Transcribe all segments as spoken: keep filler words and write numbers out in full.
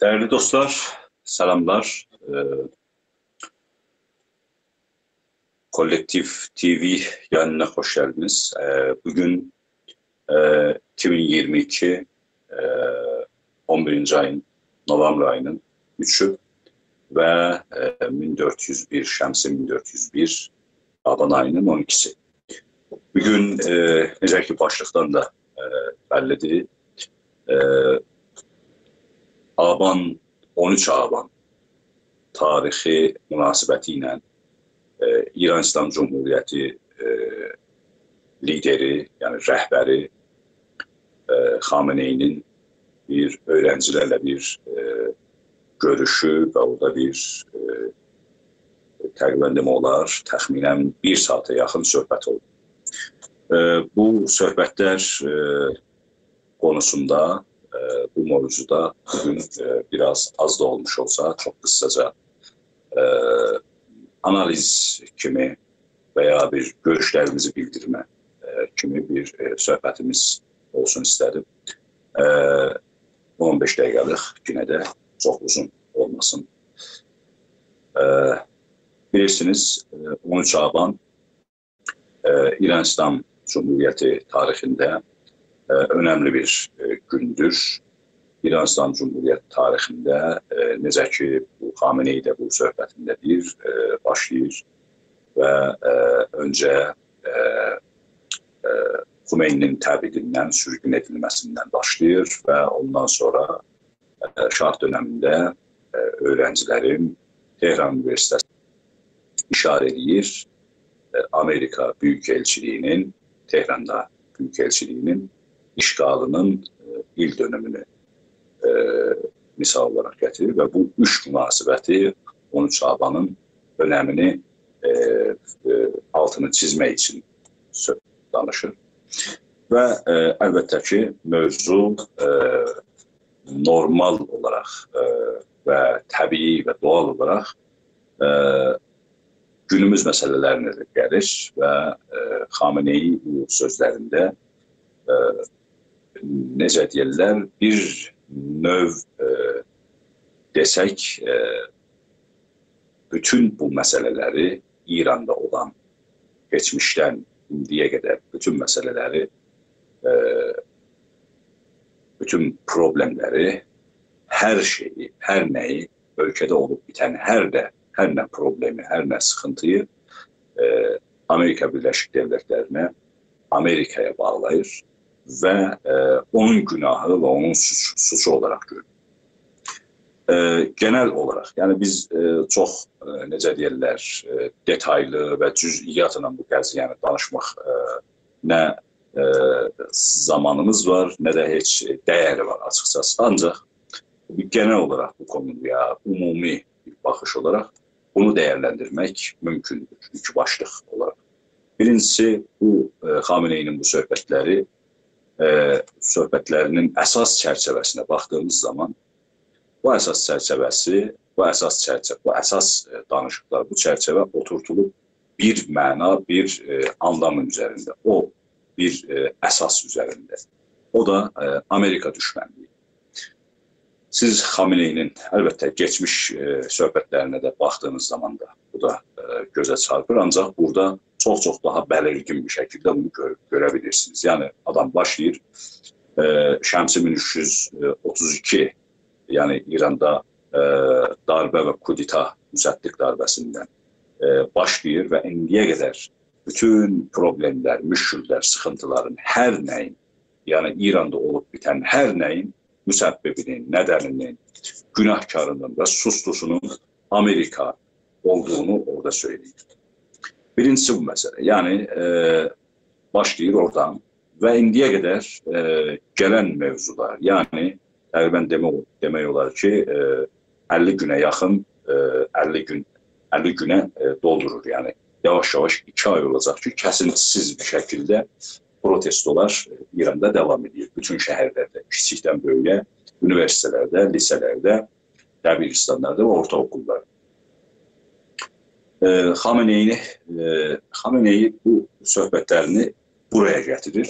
دَیرلی دوستلار، سلاملار. ائ، کولکتیو تی‌وی یایینینا خوش گلدینیز. ائ، بو گون، ائ، ایکی مین اییرمی ایکی، ائ، اون بیرینجی آیین، نویابر آیینین اوچو و، ائ، مین دؤرد یوز بیر، شمسی مین دؤرد یوز بیر، آبان آیینین اون ایکیسی. بو گون، ائ، نئجه کی، باشلیقدان دا، ائ، بللی‌دیر، ائ، آبان، اون اوچ آبان تاریخی مناسبتی ایله، ائ، ایران ایسلام جمهوریتی، ائ، لیدری، یعنی رهبری، ائ، خامنه‌ای‌نین بیر اؤیرنجی‌لرله بیر، ائ، گؤروشو و اورادا بیر، ائ، تقریباً دئمک اولار، تخمینا بیر ساعاتا یاخین صحبت اولدو. ائ، بو صحبت‌لر، ائ، قونوسوندا، ائ، بو موضوعدا بو گون، ائ، بیر آز آز دا اولموش اولسا، چوخ قیساجا، ائ، آنالیز کیمی و یا بیر گؤروشلریمیزی بیلدیرمه، ائ، کیمی بیر، ائ، صحبتیمیز اولسون ایسته‌دیم. ائ، اون بئش دقیقه‌لیک، یئنه ده چوخ اوزون اولماسین. ائ، بیلیرسینیز، ائ، اون اوچ آبان، ائ، ایران ایسلام جمهوریتی تاریخینده، ائ، اؤنملی بیر، ائ، گوندور. ایران ایسلام جمهوریتی تاریخینده، ائ، نئجه کی، بو خامنه‌ای ده بو صحبتینده دئییر، ائ، باشلاییر و، ائ، اؤنجه، ائ، ائ، خمینی‌نین تبعیدیندن، سورگون ائدیلمه‌سیندن باشلاییر و اوندان سونرا، ائ، شاه دؤنمینده، ائ، اؤیرنجی‌لرین تهران اونیوئرسیته‌تی ایشاره ائله‌ییر، ائ، آمریکا بؤیوک‌ائلچیلیگی‌نین، تهراندا بؤیوک‌ائلچیلیگی‌نین اشغالینین، ائ، ایل دؤنومونو، ائ، مثال اولاراق گتیریر و بو اوچ مناسبتی، اون اوچ آبانین اؤنمینی، ائ، ائ، آلتینی چیزمک اوچون سؤ-، دانیشیر. و، ائ، البته کی، موضوع، ائ، نورمال اولاراق، ائ، و طبیعی و دوغال اولاراق، ائ، گونوموز مسئله‌لرینه ده گلیر و، ائ، خامنه‌ای بو سؤزلرینده، ائ، نئجه دئیرلر، بیر نوع، ائ، دئسک، ائ، بوتون بو مسئله‌لری، ایراندا اولان، کئچمیشدن ایندییه قدر بوتون مسئله‌لری، ائ، بوتون پروبلئملری، هر شئیی، هر نه‌یی، اؤلکه‌ده اولوب بیتن هر ده، هر نه پروبلئمی، هر نه سیخینتی‌یی، ائ، آمریکا بیرلشیک دؤولت‌لرینه، آمریکایا باغلاییر و، ائ، اونون گوناهی و اونون سوچ-، سوچو اولاراق گؤرور. ائ، گئنل اولاراق، یعنی بیز، ائ، چوخ، ائ، نئجه دئیرلر، ائ، دئتایلی و جزئیاتلا بو قضیه‌نی دانیشماق، ائ، نه، ائ، زامانیمیز وار، نه ده هئچ دَیَری وار آچیقجاسی. آنجاق بیر گئنل اولاراق بو قونویا عمومی بیر باخیش اولاراق بونو دَیَرلندیرمک مومکوندور، ایکی باشلیق اولاراق. بیرینجیسی، بو، ائ، خامنه‌ای‌نین بو صحبت‌لری، ائ، صحبت‌لرینین اساس چرچیوه‌سینه باخدیغیمیز زامان، بو اساس چرچیوه‌سی، بو اساس چرچیوه، بو اساس، ائ، دانیشیقلار، بو چرچیوه اوتورتولوب بیر معنا، بیر، ائ، آنلامین اوزرینده، او بیر، ائ، اساس اوزرینده. او دا، ائ، آمریکا دوشمنلیگی. سیز خامنه‌ای‌نین، البته، کئچمیش، ائ، صحبت‌لرینه ده باخدیغینیز زامان دا بو دا، ائ، گؤزه چارپیر، آنجاق بورادا چوخ-چوخ داها بلیرگین بیر شکیلده بونو گؤر-، گؤره بیلیرسینیز. یعنی، آدام باشلاییر، ائ، شمسی مین اوچ یوز اوتوز ایکی، یعنی ایراندا، ائ، داربه و کودتا، مصدق داربه‌سیندن، ائ، باشلاییر و ایندییه قدر بوتون پروبلئملر، مشکل‌لر، سیخینتی‌لارین، هر نه‌یین، یعنی ایراندا اولوب بیتن هر نه‌یین مسببی‌نین، ندنی‌نین، گوناهکاری‌نین و سوچلوسونون آمریکا اولدوغونو اورادا سؤیله‌ییر. بیرینجیسی بو مسئله. یعنی، ائ، باشلاییر اورادان و ایندییه قدر، ائ، گلن موضوعلار، یعنی تقریباً دئمک، دئمک اولار کی، ائ، اللی گونه یاخین، ائ، اللی گون، اللی گونه، ائ، دولدورور. یعنی یاواش-یاواش ایکی آی اولاجاق کی، کسینتی‌سیز بیر شکیلده پروتستولار، ائ، ایراندا داوام ائدیر. بوتون شهرلرده، کیچیکدن بؤیویه، اونیوئرسیتئت‌لرده، لیسه‌لرده، دبیرستانلاردا و اورتا اوکوللاردا. ائ، خامنه‌ای، ائ، خامنه‌ای بو صحبت‌لرینی بورایا گتیریر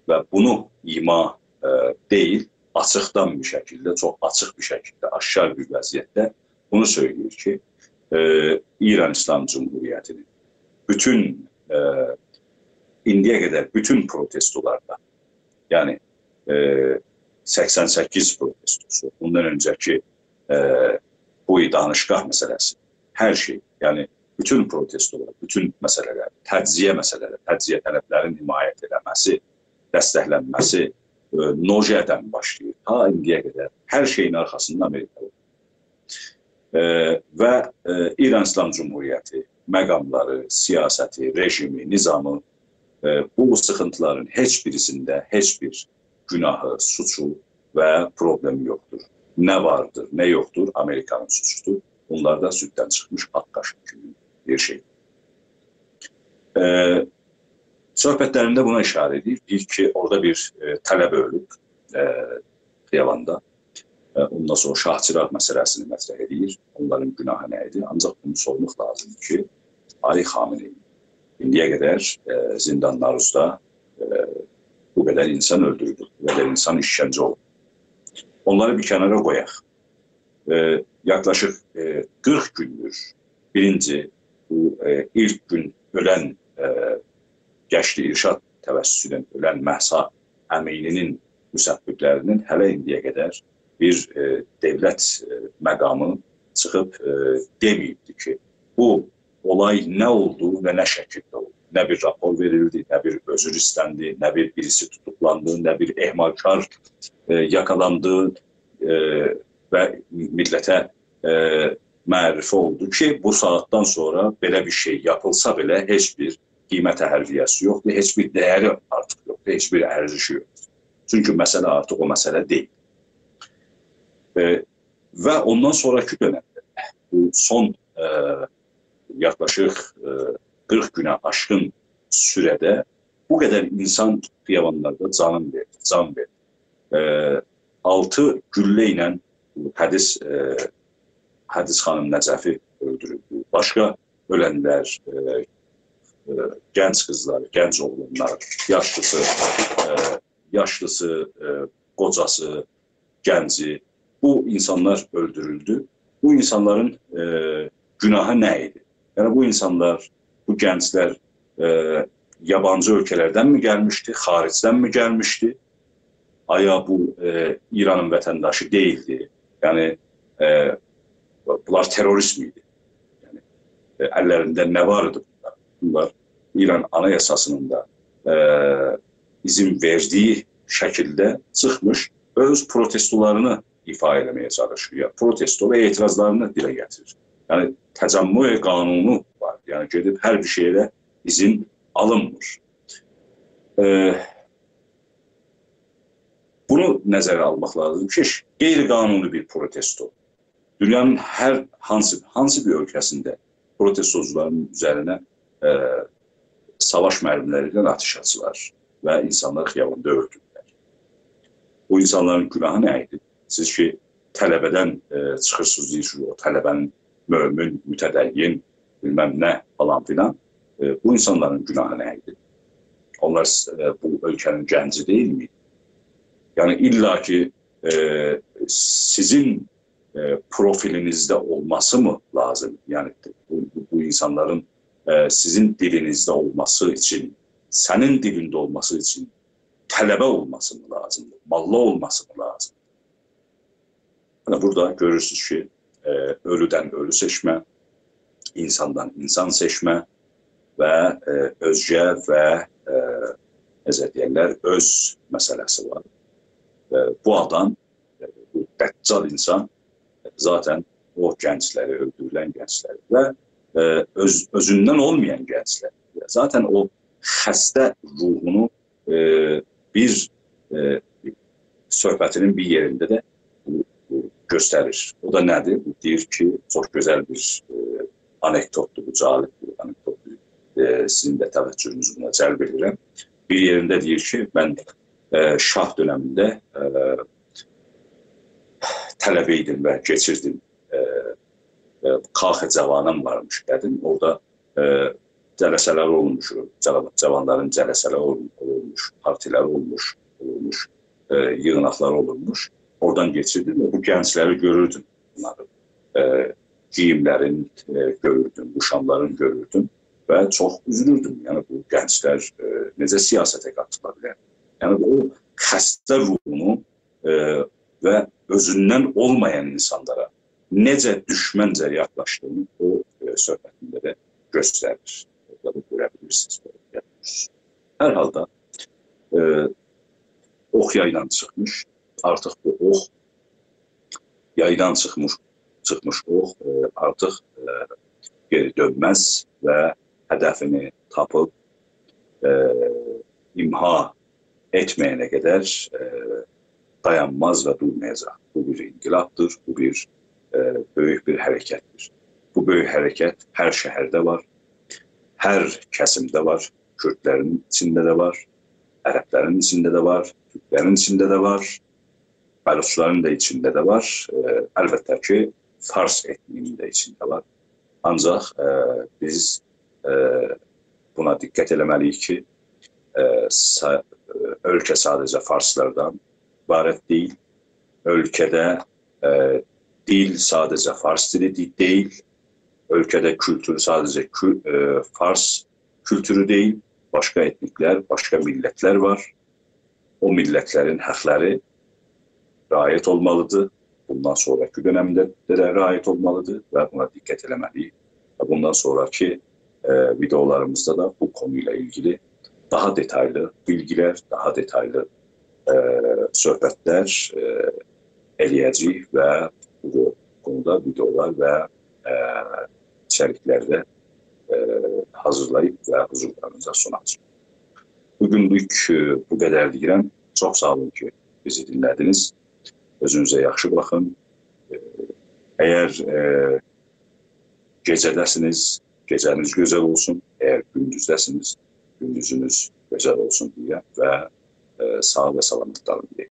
و بونو ایما، ائ، دئییل، آچیقدان بیر شکیلده، چوخ آچیق بیر شکیلده، آشکار بیر وضعیتده بونو سؤیله‌ییر کی، ائ، ایران ایسلام جمهوریتی‌نین بوتون، ائ، ایندییه قدر بوتون پروتستولاردا، یعنی، ائ، سکسن سککیز پروتستوسو، بوندان اؤنجه‌کی، ائ، بو دانشگاه مسئله‌سی، هر شئی، یعنی بوتون پروتستولار، بوتون مسئله‌لر، تجزیه مسئله‌لری، تجزیه‌طلبلرین حمایت ائله‌مه‌سی، دستکلنمه‌سی، ائ، نوژه‌دن باشلاییر، تا ایندییه قدر هر شئیین آرخاسیندا آمریکا وار. ائ، و، ائ، ایران ایسلام جمهوریتی مقاملاری، سیاستی، رژیمی، نظامی، ائ، بو سیخینتیلارین هئچ بیریسینده هئچ بیر گوناهی، سوچو و پروبلئمی یوخدور. نه واردیر، نه یوخدور، آمریکانین سوچودور. بونلار دا سوددن چیخمیش آغ قاشیق کیمی بیر شئی. ائ، صحبتلرینده بونا ایشاره ائدیر. دئییر کی، اورادا بیر، ائ، طلبه اؤلوب، ائ، خیاباندا. ائ، اوندان سونرا شاه چراغ مسئله‌سینی مطرح ائدیر. اونلارین گوناهی نه ایدی؟ آنجاق بونو سورماق لازیمدیر کی، آقای خامنه‌ای، ایندییه قدر، ائ، زیندانلاریزدا، ائ، بو قدر اینسان اؤلدورولدو، بو قدر اینسان ایشکنجه اولدو. اونلاری بیر کنارا قویاق. ائ، یاخلاشیق، ائ، قیرخ گوندور. بیرینجی، بو، ائ، ایلک گون اؤلن، ائ، گشت ارشاد توسطی ایله اؤلن مهسا امینی‌نین مسبب‌لری‌نین هله ایندییه قدر بیر، ائ، دؤولت، ائ، مقامی چیخیب، ائ، دئمه‌ییبدی کی، بو اولای نه اولدو و نه شکیلده اولدو. نه بیر راپور وئریلدی، نه بیر عذر ایستندی، نه بیر بیریسی توتوقلاندی، نه بیر اهمالکار، ائ، یاکالاندی، ائ، و میللته، ائ، معرفی اولدو کی، بو ساعاتدان سونرا بئله بیر شئی یاپیلسا بئله هئچ بیر قیمت تحریریه‌سی یوخدور، هئچ بیر ده‌یری آرتیق یوخدور، هئچ بیر ارزشی یوخدور. چونکی مسئله آرتیق او مسئله دئییل. ائ، و اوندان سونراکی دؤنمده، بو سون، ائ، یاخلاشیق، ائ، قیرخ گونه آشقین سوره‌ده بو قدر اینسان خیابانلاردا جانین وئردی، جان وئردی. ائ، آلتی گولله ایله حدیث، ائ، حدیث خانیم نجفی اؤلدورولدو. باشقا اؤلنلر، ائ، ائ، گنج قیزلار، گنج اوغلانلار، یاشلیسی، ائ، یاشلیسی، ائ، قوجاسی، گنجی، بو اینسانلار اؤلدورولدو. بو اینسانلارین، ائ، گوناهی نه ایدی؟ یعنی بو اینسانلار، بو گنجلر، ائ، یابانجی اؤلکه‌لردن‌می گلمیشدی، خاریجدن‌می گلمیشدی؟ آیا بو، ائ، ایرانین وطنداشی دئییلدی؟ یعنی، ائ، بونلار تروریست ایدی؟ یعنی، ائ، اللرینده نه وار ایدی بونلار؟ بونلار ایران آنایاساسی‌نین دا، ائ، ایذین وئردیگی شکیلده چیخمیش، اؤز پروتستولارینی ایفا ائله‌مه‌یه چالیشیر. یا پروتستو و اعتراضلارینی دیله گتیریر. یعنی، تجمع قانونو وار. یعنی، گئدیب هر بیر شئیه ده ایذین آلینمیر. ائ، بونو نظره آلماق لازیم کی، غیرقانونی بیر پروتستو. دونیانین هر هانسی، هانسی بیر اؤلکه‌سینده پروتستوجولارین اوزرینه، ائ، ساواش مرمی‌لری ایله آتیش آچیلار و اینسانلار خیاباندا اؤلدورولر. بو اینسانلارین گوناهی نه ایدی؟ سیز کی، طلبه‌دن، ائ، چیخیرسینیز، دئییرسینیز، او طلبه‌نین مؤمن، متدین، بیلمم نه، فلان فیلان. ائ، بو اینسانلارین گوناهی نه ایدی؟ اونلار، ائ، بو اؤلکه‌نین گنجی دئییل‌می؟ یعنی، الا کی، ائ، سیزین، ائ، پروفیلینیزده اولماسی‌می لازیم؟ یعنی، بو، بو، بو اینسانلارین، ائ، سیزین دیلینیزده اولماسی اوچون، سنین دیلینده اولماسی اوچون طلبه اولماسی‌می لازیمدیر؟ ماللا اولماسی‌می لازیمدیر؟ یعنی، بورادا گؤرورسونوز کی، ائ، اؤلودن اؤلو سئچمه، اینساندان اینسان سئچمه و، ائ، اؤزگه و، ائ، نئجه دئیرلر، اؤز مسئله‌سی وار. ائ، بو آدام، ائ، بو دجال اینسان، ائ، ذاتاً او گنجلری، اؤلدورولن گنجلری و، ائ، اؤز، اؤزوندن اولمایان گنجلری، ذاتاً او خسته روحونو ائ، بیر، ائ، صحبتی‌نین بیر یئرینده ده بو، بو گؤستریر. او دا نه‌دیر؟ بو دئییر کی، چوخ گؤزل بیر، ائ، آنکدوتدور، بو جالب بیر آنکدوتدور. ائ، سیزین ده توجهونوزو بونا جلب ائدیرم. بیر یئرینده دئییر کی، من، ائ، شاه دؤنمینده، ائ، طلبه ایدیم و کئچیردیم، ائ، ائ، کاخ جوانان وارمیش قدیم. اورادا ائ، جلسه‌لر اولموش، جوا-، جوانلارین جلسه‌لری اول-، اولموش، پارتی‌لری اولموش، اولموش. ائ، ییغیناقلاری اولورموش. اورادان کئچیردیم و بو گنجلری گؤروردوم. بونلاری، ائ، گئییملرین، ائ، گؤروردوم، قوشاملارین گؤروردوم و چوخ اوزولوردوم. یعنی، بو گنجلر، ائ، نئجه سیاسته قاتیلا بیلر؟ یعنی، او خسته روحونو، ائ، و اؤزوندن اولمایان اینسانلارا نئجه دوشمنجه یاخلاشدیغینی او، ائ، صحبتینده ده گؤستریر. اورادا دا گؤره بیلیرسینیز، بئله گؤره بیلیرسینیز. هر حالدا، ائ، اوخ یایدان چیخمیش، آرتیق بو اوخ، یایدان چیخمیش، چیخمیش اوخ، ائ، آرتیق، ائ، گئری دؤنمز و هدفینی تاپیب، ائ، امحا ائتمه‌ینه قدر، ائ، دایانماز و دورمایاجاق. بو بیر انقلابدیر، بو بیر، ائ، بؤیوک بیر حرکتدیر. بو بؤیوک حرکت هر شهرده وار، هر کسیمده وار، کوردلرین ایچینده ده وار، عربلرین ایچینده ده وار، تورکلرین ایچینده ده وار، بلوچلارین دا ایچینده ده وار. ائ، البته کی، فارس ائتنیگینین ده ایچینده وار. آنجاق، ائ، بیز، ائ، بونا دقت ائله‌مه‌لی‌ییک کی، ائ، سا-، ائ، اؤلکه ساده‌جه فارسلاردان عبارت دئییل. اؤلکه‌ده، ائ، دیل ساده‌جه فارس دیلی دئ-، دئییل. اؤلکه‌ده کولتور ساده‌جه کو-، ائ، فارس کولتورو دئییل. باشقا ائتنیکلر، باشقا میللتلر وار. او میللتلرین حقلری رعایت اولمالیدیر. بوندان سونراکی دؤنمده ده رعایت اولمالیدیر و بونا دقت ائله‌مه‌لی‌ییک. و بوندان سونراکی، ائ، ویدئولاریمیزدا دا بو کونو ایله ایلگیلی داها دئتایلی بیلگیلر، داها دئتایلی، ائ، صحبتلر، ائ، ائله‌یه‌جه‌ییک و بو کونودا ویدئولار و، ائ، ایچریکلر ده، ائ، حاضیرلاییب و حضورلارینیزا سوناجاغیق. بوگونلوک، ائ، بو قدر دئییرم. چوخ ساغ اولون کی، بیزی دینله‌دینیز. اؤزونوزه یاخشی باخین. ائ، اگر، ائ، گئجه‌ده‌سینیز، گئجه‌نیز گؤزل اولسون. اگر گوندوزده‌سینیز، گوندوزونوز گؤزل اولسون دئییرم و، ائ، ساغ و سلامت قالین دئییرم.